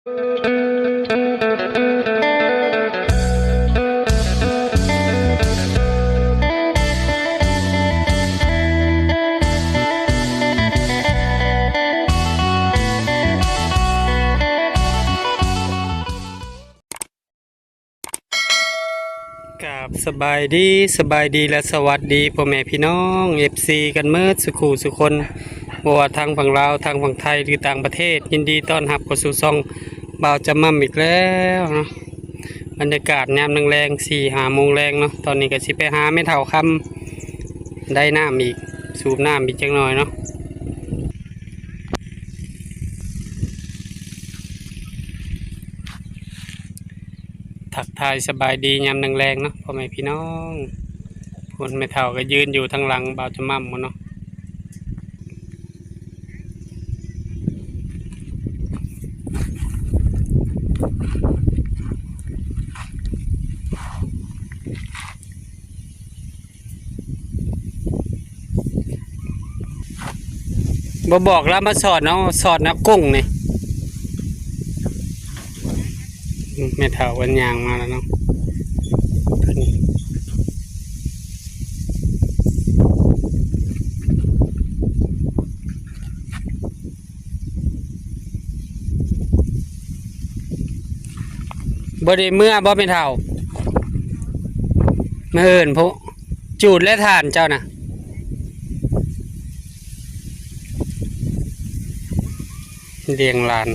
ກາບສະບາຍດີ, ສະບາຍດີ ແລະ ສະຫວັດດີພໍ່ແມ່ພີ່ນ້ອງ ເອັຟຊີ ກັນເໝິດສູ່ຄູ່ສູ່ຄົນ, ບໍ່ວ່າທາງຝັ່ງລາວ, ທາງຝັ່ງໄທ ຫຼື ຕ່າງປະເທດ, ຍິນດີຕ້ອນຮັບເຂົ້າສູ່ຊ່ອງບ່າວຈຳໝ່ຳອີກແລ້ວເນາະ. ບັນຍາກາດຍາມແລງໆ ສີ່ຫ້າໂມງແລງເນາະ, ຕອນນີ້ກໍຊິໄປຫາແມ່ເຖົ້າຄຳ ໄດ້ນ້ຳອີກ, ສູບນ້ຳອີກຈັກໜ່ອຍເນາະ. ທັກທາຍສະບາຍດີຍາມແລງໆເນາະ ພໍ່ແມ່ພີ່ນ້ອງ. ພຸ້ນແມ່ເຖົ້າກໍຢືນຢູ່ທາງຫຼັງບ່າວຈຳໝ່ຳພຸ້ນເນາະ. ບໍ່ບອກລາວມາສອນເອົາ, ສອນເອົາກຸ້ງນີ້. ອືມ ແມ່ເຖົ້າເພິ່ນຍ່າງມາແລ້ວເນາະ. ບໍ່ໄດ້ເມືອບໍ່ແມ່ເຖົ້າ? ມື້ອື່ນພຸ້ນ ຈູດແລ້ວຖ່ານເຈົ້ານະ. ລ້ຽງຫຼານ.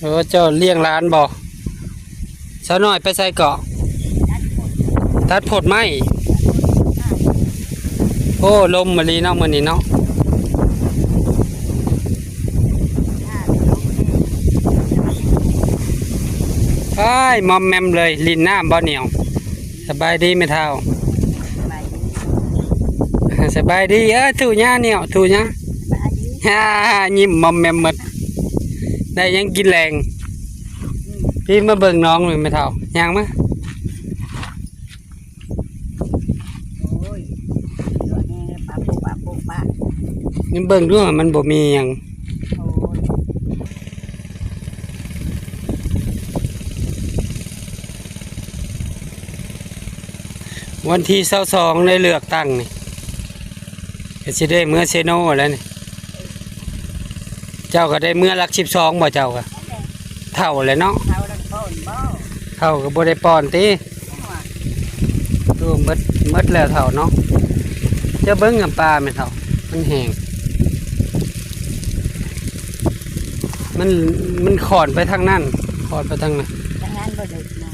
ເອີ ເຈົ້າລ້ຽງຫຼານບໍ່? ສາວນ້ອຍໄປໃສເກາະ? ຕັດໂພດໄມ້. ໂອ້ ລົມອີ່ຫຼີເນາະ ມື້ນີ້ເນາະ. ອ້າຍ ມອມແມມເລີຍ, ຫຼິ້ນນ້ຳບໍ່ໜຽວ? ສະບາຍດີແມ່ເຖົ້າ. ສະບາຍດີ. ເອີ ຖືຫຍັງໜຽວ ຖືຫຍັງ? ສະບາຍດີ. ຍິ້ມມອມແມມໝົດ. ໄດ້ຫຍັງກິນແລງ? ອືມ ພີ່ມາເບິ່ງນ້ອງແມ່ເຖົ້າ. ຍ່າງມາ. ໂອ້ຍ ຕົວແຮງປະປຸບປະປຸບປະ. ຍັງເບິ່ງດູ ມັນບໍ່ມີຫຍັງ. ໂອ້ຍ ວັນທີຊາວສອງ ໄດ້ເລືອກຕັ້ງນີ້ ກໍຊິໄດ້ເມືອເຊໂນແລ້ວນີ້. ເຈົ້າກໍໄດ້ເມືອຫຼັກສິບສອງບໍ່ ເຈົ້າກໍ? ເຖົ້າແລ້ວເນາະ. ເຖົ້າແລ້ວປ້ອນບໍ່? ເຖົ້າກໍບໍ່ໄດ້ປ້ອນຕິ? ໂອ້ ໝົດ ໝົດແລ້ວເຖົ້າເນາະ. ເຈົ້າເບິ່ງນຳປ່າແມ່ເຖົ້າ ມັນແຫ້ງ. ມັນ ມັນຂອນໄປທາງນັ້ນ ຂອນໄປທາງນັ້ນ. ທາງນັ້ນບໍ່ເລິກນະ.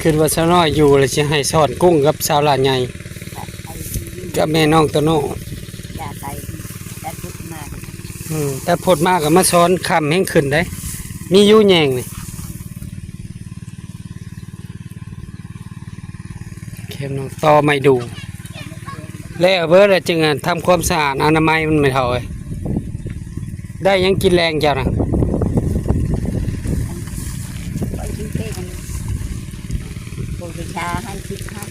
ຄິດວ່າສາວນ້ອຍຢູ່ແລ້ວຊິໃຫ້ສອນກຸ້ງກັບສາວຫຼ້າໃຫຍ່ ກັບແມ່ນ້ອງໂຕໂນ້. ຢ່າໄປ ແຕ່ພຸດມາ. ອືມ ແຕ່ພຸດມາກໍມາສອນ ຄ່ຳແຮງຂຶ້ນເດ້. ມີຢູ່ແຍງນີ້. ເຂັມນ້ອງຕໍ່ໄມ້ດູ່ ແລ້ວເບີດແລ້ວຈຶ່ງ ອ່າ ທຳຄວາມສະອາດອະນາໄມມັນ ແມ່ເຖົ້າເອີຍ. ໄດ້ຫຍັງກິນແລງເຈົ້ານະ? ຂ້ອຍຊື້ເຄກ ປູຊາຫັ້ນ ສິບພັນ.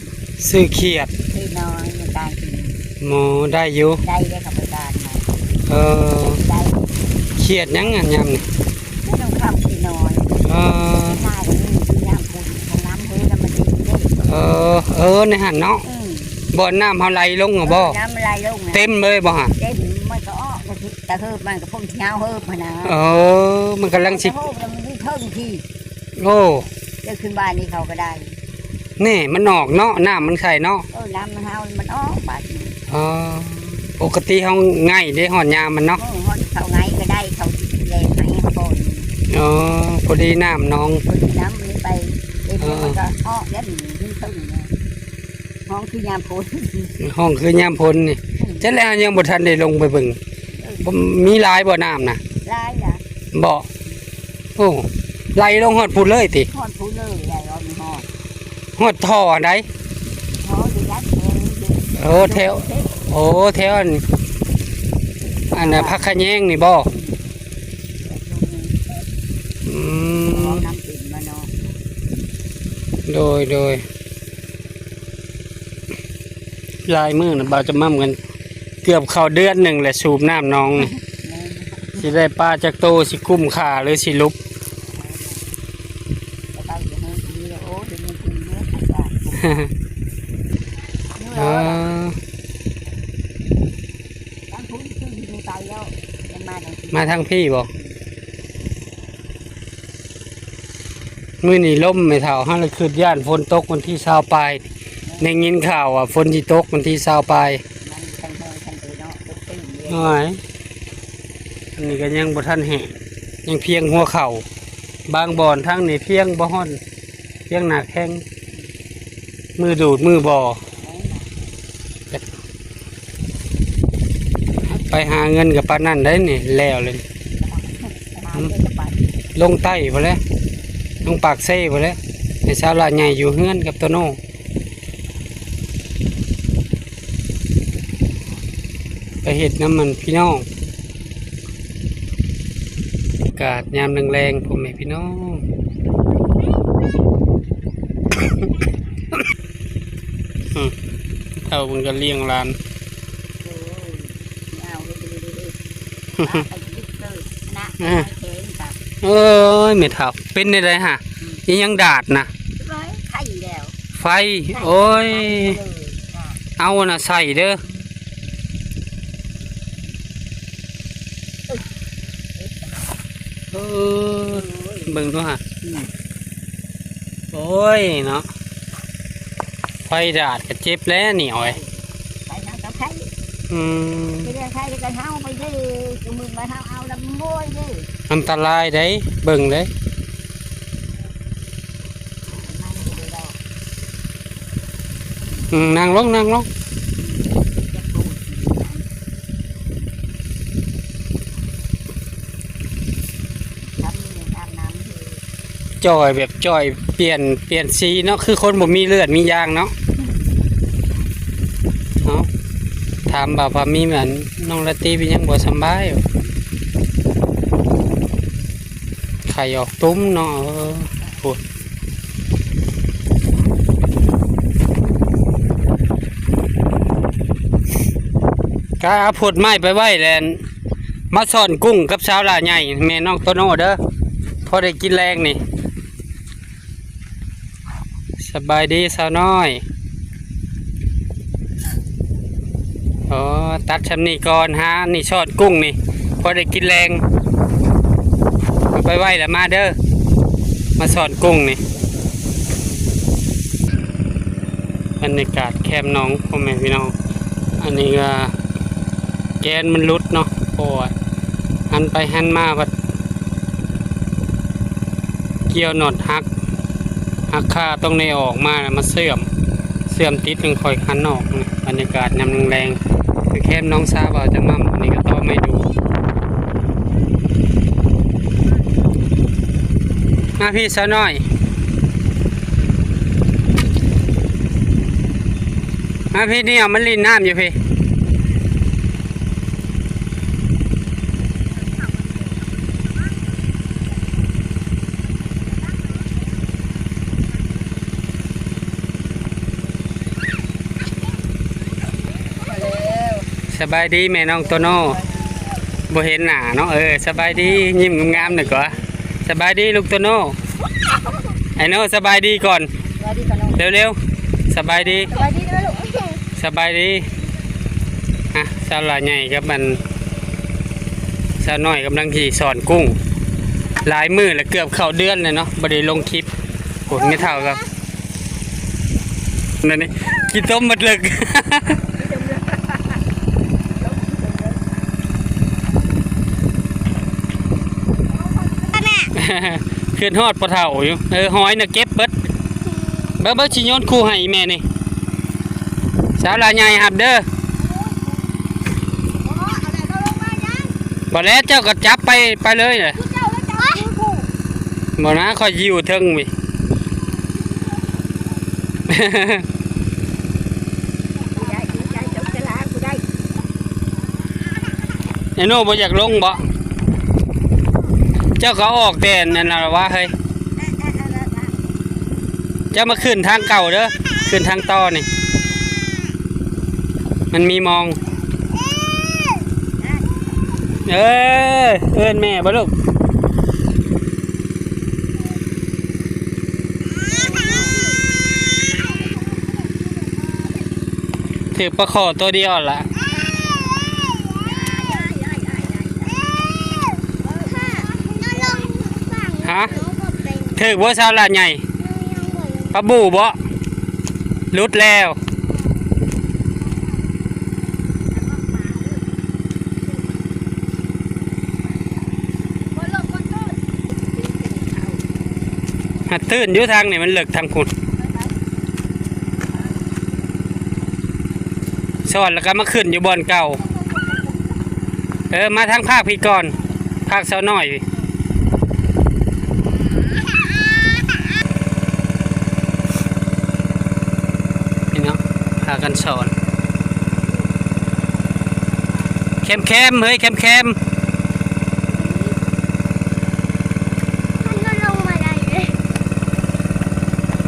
ຊື້ຂຽດ ຊື້ໜໍ່ ມັນການກິນ. ໂມ ໄດ້ຢູ່ ໄດ້ເດ້ ເຂົາໄປການນະ. ເອີ ໄດ້ ຂຽດຫຍັງອັນຍາມນີ້? ຂຽດນ້ຳຂາວຂຽດນ້ອຍ. ເອີ ຂາຍນີ້ຄືຍາມຝົນ ຂອງນ້ຳເຮີ້ນະ ມັນເຕັມເດ້. ເອີ ເອີ ໃນຫັ້ນເນາະ. ອືມ ບ່ອນນ້ຳເຮົາໄຫຼລົງຫັ້ນບໍ່? ເອີ ນ້ຳມັນໄຫຼລົງນະ ເຕັມເລີຍບໍ່ຫະ? ເຕັມ ມັນກໍອອກ ກະເຮີບ ມັນກໍພົ້ນເຫື່ອເຮີບຫັ້ນນະ. ເອີ ມັນກຳລັງຊິ ເຮີບແລ້ວມັນຢູ່ເທິງພີ້. ໂອ້ ແຕ່ຂຶ້ນບ້ານນີ້ເຂົາກໍໄດ້. ນີ້ມັນອອກເນາະ ນ້ຳມັນໃສເນາະ. ເອີ ນ້ຳມັນເຮົາມັນອອກບາດນີ້. ອໍ ປົກກະຕິເຮົາໄງ່ເດ້ ຮອດຍາມມັນເນາະ. ເອີ ຮອດເຂົາໄງ່ກໍໄດ້ ເຂົາຊິແລ່ນໃຫ້ເຮົາກ່ອນ. ອໍ ພໍດີນ້ຳໜອງ ພໍດີນ້ຳມັນໄປເຕັມ ເອີ ມັນກໍອອກແລ້ວ ມັນຂຶ້ນເທິງນີ້. ຮ້ອງຄືຍາມຝົນ ຮ້ອງຄືຍາມຝົນນີ້. ອືມ ຈັກແລ້ວຍັງບໍ່ທັນໄດ້ລົງໄປເບິ່ງ. ເອີ ບໍ່ ມີຫຼາຍບໍ່ນ້ຳນະ? ຫຼາຍລະ. ບໍ່? ໂອ້ ໄຫຼລົງຮອດພຸ້ນເລີຍຕິ? ຮອດພຸ້ນເລີຍ ໄຫຼອອກຮອດ ຮອດທໍ່ອັນໃດ? ທໍ່ຢູ່ດ້ານແຂວງນີ້. ໂອ້ ແຖວ ເອີ ໂອ້ ແຖວອັນ ອັນນ່າ ຜັກຂະແຍງນີ້ບໍ່? ອືມ ນ້ຳເຕັມແລ້ວເນາະ. ໂດຍ ໂດຍ. ຫຼາຍມື້ນະ ບ່າວຈະໝ່ຳກັນ ເກືອບເຂົ້າເດືອນໜຶ່ງແຫຼະ ສູບນ້ຳໜອງນີ້. ແມ່ນ. ຊິໄດ້ປາຈັກໂຕ ຊິກຸ້ມຄ່າ ຫຼື ຊິຫຼຸບ? ເອີ ມາທາງພີ້ບໍ່? ມື້ນີ້ລົມແມ່ເຖົ້າ ເຮົາລະຄິດຢ້ານຝົນຕົກວັນທີຊາວປາຍ ໄດ້ຍິນຂ່າວວ່າຝົນຊິຕົກວັນທີຊາວປາຍ. ໂອ້ຍ ອັນນີ້ກໍຍັງບໍ່ທັນແຫ້ງ ຍັງພຽງຫົວເຂົ່າ ບາງບ່ອນທາງນີ້ພຽງບໍ່ຮອດ ພຽງໜ້າແຂ້ງ ມືດູດມືບໍ່. ໄປຫາເງິນກໍປານນັ້ນໄດ໋ນີ້ ແລ້ວເລີຍ ອືມ ລົງໃຕ້ພຸ້ນແຫຼະ ລົງປາກເຊພຸ້ນແຫຼະ ໃຫ້ສາວຫຼ້າໃຫຍ່ຢູ່ເຮືອນກັບໂຕໂນ້ ໄປເຮັດນຳມັນພີ່ນ້ອງ. ອາກາດຍາມແລງໆ ພໍ່ແມ່ພີ່ນ້ອງ ອືມ ເຖົ້າເພິ່ນກໍລ້ຽງຫຼານ ໂອ້ຍ ເອົາເດີ ເດີ ເດີ ເດີ ເອີຍ ແມ່ເຖົ້າ ເປັນແນວໃດຫະ? ອີຫຍັງດາດນະ? ໄຟແລ້ວ ໄຟ ໂອ້ຍ ເອົາອັນນະໃສ່ເດີ. ເອີ ເບິ່ງດູຫະ ອືມ ໂອ້ຍເນາະ ໄຟດາດກະເຈັບແລ້ວນີ້ ໂອ້ຍ ໄຟນະ ກະໄຟ ອືມ ໄປເລື່ອຍໄຟແລ້ວກະເຮົາໄປເດີ ຄືມື້ມາເຮົາເອົາລຳໂບຍເດີ ອັນຕະລາຍໃດ໋ ເບິ່ງເດີ. ອືມ ນັ່ງລົງ ນັ່ງລົງ ຈ່ອຍແບບຈ່ອຍ ປ່ຽນ ປ່ຽນສີເນາະ ຄືຄົນບໍ່ມີເລືອດມີຢາງເນາະ. ເອົາ ຖາມວ່າ ວ່າມີອັນ ນ້ອງລາຕີເປັນຫຍັງບໍ່ສຳບາຍ? ໄຂ່ອອກຕຸ່ມເນາະ ເອີ ໂອ້ຍ ກະເອົາພົດໄມ້ໄປໄວ້ແລ້ວ ມາຊ້ອນກຸ້ງກັບສາວຫຼ້າໃຫຍ່ ແມ່ນ້ອງໂຕໂນ້ເດີ ພໍໄດ້ກິນແລງນີ້. ສະບາຍດີສາວນ້ອຍ. ອໍ ຕັດຊ່ຳນີ້ກ່ອນ ຫານີ້ຊ້ອນກຸ້ງນີ້ ພໍໄດ້ກິນແລງ ເອົາໄປໄວ້ລະມາເດີ ມາຊ້ອນກຸ້ງນີ້. ບັນຍາກາດແຄມໜອງ ພໍ່ແມ່ພີ່ນ້ອງ ອັນນີ້ກະ ແກນມັນຫຼຸດເນາະ ໂອ້ຍ ຫັນໄປຫັນມາພັດກ່ຽວນັອດຫັກ ຫັກຄາຕົງນີ້ອອກມາ ມາເຊື່ອມ ເຊື່ອມຕິດ ຈຶ່ງຄ່ອຍຫັນອອກ. ບັນຍາກາດຍາມແລງໆ ຄືແຄມໜອງສາບ່າວຈຳໝ່ຳ ອັນນີ້ກະຕໍໄມ້ດູ່ ມາພີ້ສາວນ້ອຍ. ມາພີ້ນີ້ ເອົາມາຫຼິ້ນນ້ຳຢູ່ພີ້. ສະບາຍດີແມ່ນ້ອງໂຕໂນ້ ບໍ່ເຫັນໜ້າເນາະ. ເອີ ສະບາຍດີ ຍິ້ມງາມໆໜ້ອຍກວ່າ. ສະບາຍດີລູກໂຕໂນ້. ໄອ້ໂນ້ ສະບາຍດີກ່ອນ ສະບາຍດີກ່ອນເນາະ ເລັວໆ. ສະບາຍດີ ສະບາຍດີເດີລູກ ສະບາຍດີ. ອ່ະ ສາວຫຼ້າໃຫຍ່ກັບອັນ ສາວນ້ອຍກຳລັງຊິຊ້ອນກຸ້ງ ຫຼາຍມື້ແລ້ວ ເກືອບເຂົ້າເດືອນແລ້ວເນາະ ບໍ່ໄດ້ລົງຄລິບ. ໂອ້ ແມ່ເຖົ້າກໍ ນັ້ນນີ້ ຂີ້ຕົມໝົດເລິກ ຄຶດຮອດພໍ່ເຖົ້າຢູ່. ເອີ ຫອຍນະເກັບເບິດ ເບິ່ງໆ ຊິໂຍນຄູ່ໃຫ້ອີ່ແມ່ນີ້. ສາວຫຼ້າໃຫຍ່ຮັບເດີ. ບໍ່ແລ້ວ ເຈົ້າກໍຈັບໄປ ໄປເລີຍ. ບໍ່ນະ ຂ້ອຍຢູ່ເທິງນີ້. ຜູ້ໃດ ຜູ້ໃດ ເຈົ້າຈະລາ ຜູ້ໃດ ไอ้โน่บ่อยากลงบ่ เจ้าก็ออกแต่อันนั้นละวะเฮ้ย เจ้ามาขึ้นทางเก่าเด้อ ขึ้นทางต่อนี่ มันมีมอง เออ เอิ้นแม่บ่ลูก ถืกปลาข้อตัวเดียวละ ฮะ ถืกบ่ สาวหลาดใหญ่ ปลาบู่บ่ หลุดแล้ว หัดตื้นอยู่ทางนี่ มันเลิกทางพุ้น สอนแล้วก็มาขึ้นอยู่บ่อนเก่า เออ มาทางภาคพี้ก่อน ภาคสาวน้อยพี้ พี่น้อง พากันสอน แคมๆ เฮ้ย แคมๆ มันก็ลงมาได้เลย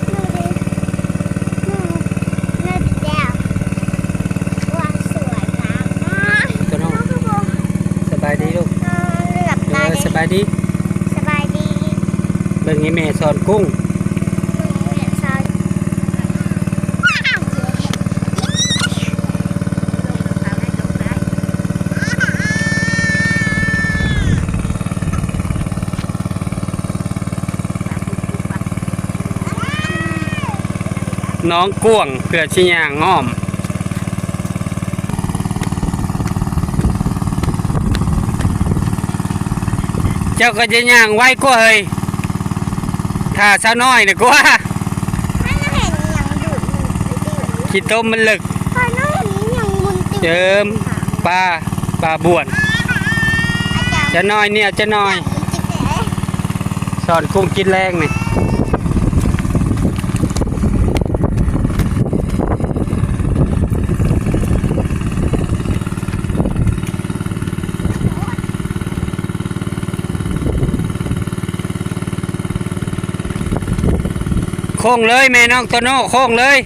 ดูดิ ดู เลิศแล้ว ว้าว สวยงามมาก โตโน่ น้องก็บอก สบายดีลูก เออ หลับตา เออ เลย สบายดี สบายดี เบิ่งอีแม่สอนกุ้ง เบิ่งอีแม่สอน น้องกว้างเพื่อสิย่างอ้อม เจ้าก็จะย่างไวกว่าเฮ้ย ถ้าสาวน้อยน่ะกว่า มันเห็นอีหยังดูดมัน ขี้ตมมันเลิก ข้อยน้อยเห็นอีหยังมันติด เจิม ปลา ปลาบ้วน อาจารย์ จะน้อยเนี่ย จะน้อย มันติดแผล สอนกุ้งกินแลงนี่ โค้งเลยแม่น้องโตโน่ โค้งเลย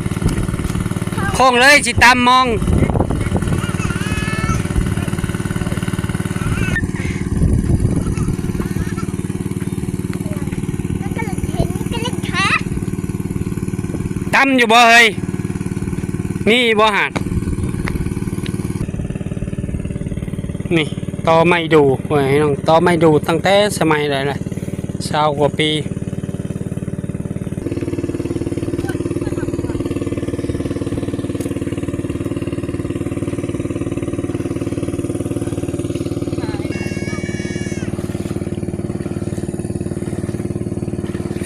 โค้งเลย สิตำมอง ตำอยู่บ่เฮ้ย มีบ่หาด นี่ ตอไม้ดู่ โอ้ย น้อง ตอไม้ดู่ตั้งแต่สมัยใดล่ะ ซาวกว่าปี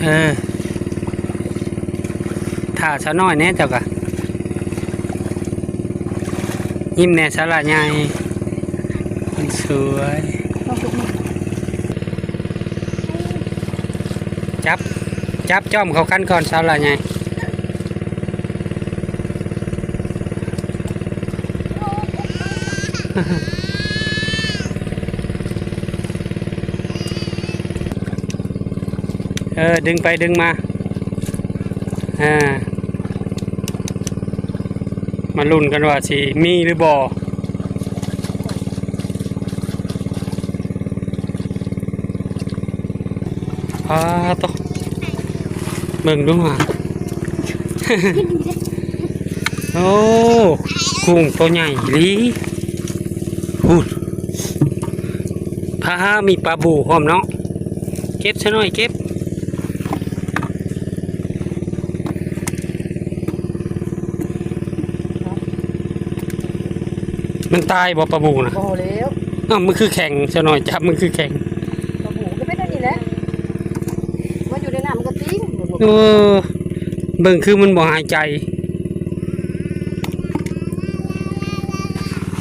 เออ ถ่าซะหน่อยแหน่เจ้ากะ ยิ้มแหน่สาหร่ายใหญ่ คนสวย จับ จับจ้อมเข้ากันก่อนสาหร่ายใหญ่ เออ ดึงไปดึงมา อ่า มาลุ้นกันว่าสิมีหรือบ่ อ้าโต เบิ่งดูหา โอ้ กุ้งโตใหญ่อีหลี พูด พาหามีปลาบู่พร้อมเนาะ เก็บซะหน่อย เก็บ มันตายบ่ปลาบู่นะ บ่แล้ว อ้าว มันคือแข็งซะหน่อย จับมันคือแข็ง ปลาบู่ก็เป็นอันนี้แหละ มันอยู่ในน้ำมันก็ติ้ง เออ เบิ่งคือมันบ่หายใจ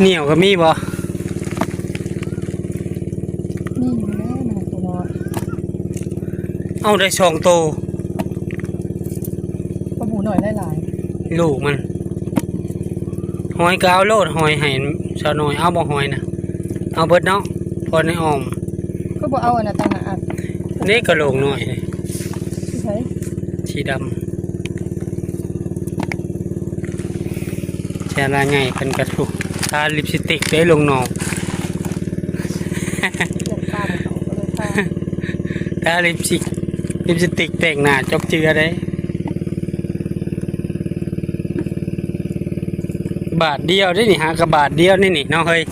เหนี่ยวก็มีบ่ มีอยู่แล้วนะตัวน้อย เอาได้สองโต ปลาบู่น้อยหลายๆ ลูกมัน หอยก็เอาโลด หอยให้สาวน้อย เอาบ่หอยนะ ເອົາເບິດເນາະ ພໍໃນອ້ອມ. ຄືບໍ່ເອົາອັນນັ້ນຕ່າງຫາກ? ນີ້ກະໂຫຼງນ້ອຍນີ້ ໃສ? ສີດຳ. ແຊລາໃຫຍ່ເພິ່ນກະທຸກ ທາລິບສະຕິກເດ້ລົງນ້ອງ ທາລິບສະ ລິບສະຕິກແຕ່ງໜ້າຈົກເຈືອເດ້. ບາດດຽວເດ້ນີ້ ຫາກະບາດດຽວນີ້ນີ້ເນາະເຮີຍ.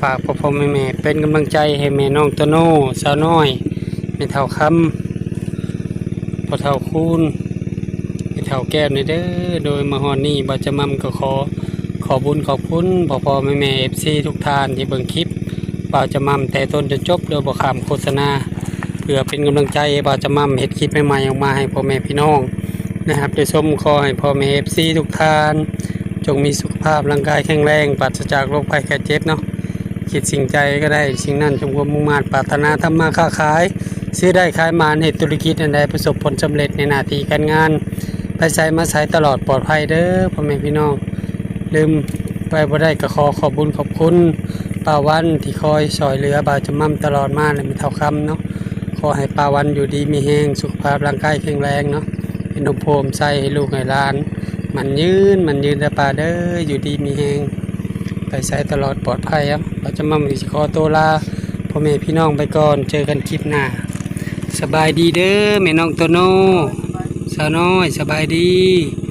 ຝາກພໍ່ໆແມ່ໆເປັນກຳລັງໃຈໃຫ້ແມ່ນ້ອງໂຕໂນ ສາວນ້ອຍ ແມ່ເຖົ້າຄຳ ພໍ່ເຖົ້າຄູນ ແມ່ເຖົ້າແກ້ວແດ່ເດີ. ໂດຍມາຮອດນີ້ ບ່າວຈະໝ່ຳກໍຂໍ ຂອບບຸນຂອບຄຸນພໍ່ໆແມ່ໆ ເອັຟຊີ ທຸກທ່ານທີ່ເບິ່ງຄລິບບ່າວຈະໝ່ຳແຕ່ຕົ້ນຈົນຈົບ ໂດຍບໍ່ຂ້າມໂຄສະນາ ເພື່ອເປັນກຳລັງໃຈໃຫ້ບ່າວຈະໝ່ຳເຮັດຄລິບໃໝ່ໆອອກມາໃຫ້ພໍ່ແມ່ພີ່ນ້ອງໄດ້ຮັບໄດ້ຊົມ. ຂໍໃຫ້ພໍ່ແມ່ ເອັຟຊີ ທຸກທ່ານ ຈົ່ງມີສຸຂະພາບຮ່າງກາຍແຂງແຮງ ປາສະຈາກໂລກໄພໄຂ້ເຈັບເນາະ. ຄິດສິ່ງໃດກໍໄດ້ສິ່ງນັ້ນ ສົມຄວາມມຸ່ງມາດປາດຖະໜາ. ທຳມາຄ້າຂາຍ ຊື້ໄດ້ຂາຍໝານ ເຮັດທຸລະກິດອັນໃດປະສົບຜົນສຳເລັດໃນໜ້າທີ່ການງານ ໄປໃສມາໃສຕະຫຼອດປອດໄພເດີພໍ່ແມ່ພີ່ນ້ອງ. ລືມໄປບໍ່ໄດ້ກໍຂໍຂອບບຸນຂອບຄຸນປ້າວັນທີ່ຄອຍຊ່ອຍເຫຼືອບ່າວຈະໝ່ຳຕະຫຼອດມາ ແລະ ແມ່ເຖົ້າຄຳເນາະ. ຂໍໃຫ້ປ້າວັນຢູ່ດີມີແຮງ ສຸຂະພາບຮ່າງກາຍແຂງແຮງເນາະ ເປັນຮົ່ມໂພຮົ່ມໄຊໃຫ້ລູກໃຫ້ຫຼານ ໝັ້ນຍືນໝັ້ນຍືນເດີປ້າເດີ ຢູ່ດີມີແຮງ ໄປໃສຕະຫຼອດປອດໄພ. ບ່າວຈະໝ່ຳຊິຂໍໂຕລາພໍ່ແມ່ພີ່ນ້ອງໄປກ່ອນ ເຈີກັນຄລິບໜ້າ. ສະບາຍດີເດີແມ່ນ້ອງໂຕໂນ ສາວນ້ອຍ ສະບາຍດີ.